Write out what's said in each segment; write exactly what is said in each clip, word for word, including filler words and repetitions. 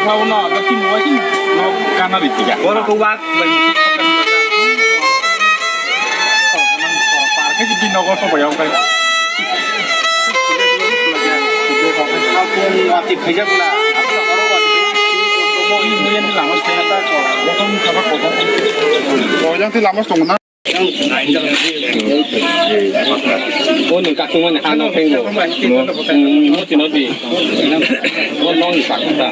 Kau no, no, tin, no, tin, no, kana di tiga. Boro ko wak, bai. Parke di nogo so bayang kai. Wati khaijak na. Muyan di lama sa. Botong sabak botong. Oh, yang di lama sa na. Oni kakung mani hano pengo. Hmm, moti nodi. Mo nong ni sakta.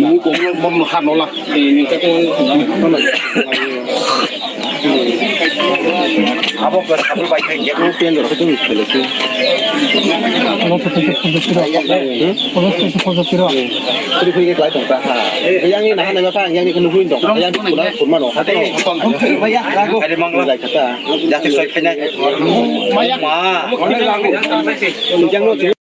Mu kong lo mo hano la. Ni kakung mani. Abo ko sabul bai kai. Mo tendo ko tu khele ko. Ano to to to to. Ano to to to. Kuri kuri ke klai tong ta ha. Yang ni nahan na pa, yang ni kunu hui tong. Yang ni kunu kurma no. Hati tong tong kiri ba ya. Lagu. Ada mangla. Lai kata. Jati soi kena. Ma. Yang no.